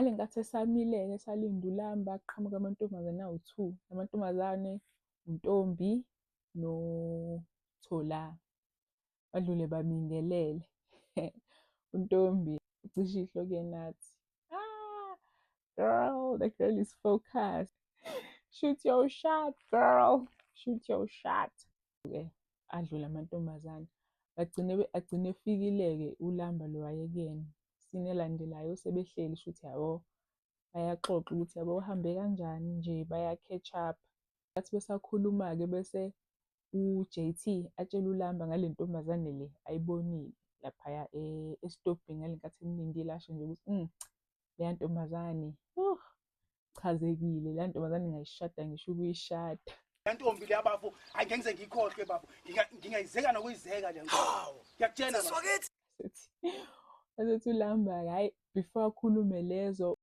Ngale nkathi esamile-ke esalinde uLamba, kuqhamuka amantombazane awu-two. Amantombazane uNtombi noThola. Badlule babingelele. UNtombi ucishe ihlo kuyena athi, "Ah, girl, the girl is focused. Shoot your shot, girl. Shoot your shot." Ke adlule amantombazane. Bagcine agcine efikile-ke uLamba lo wayekuyena. Scene elandelayo sebehleli, shuthi yabo, bayaxoxa ukuthi yabo uhambe kanjani nje, baya-catch up. Bathi besakhuluma-ke bese u-JT atshela uLamba ngale ntombazane le ayibonile laphaya esitobhini ngale nkathi emlindile, asho nje ukuthi leya ntombazane, chazekile, leya ntombazane ngingayishada ngisho ukuyishada. Le ntombi le bafo, hayi, ngeke ngize ngiyikhohlwe bafo. Ngingayizeka nokuyizeka le nto. Ngiyakutshela bafo. Asethi uLamba, hhayi, before akhulume lezo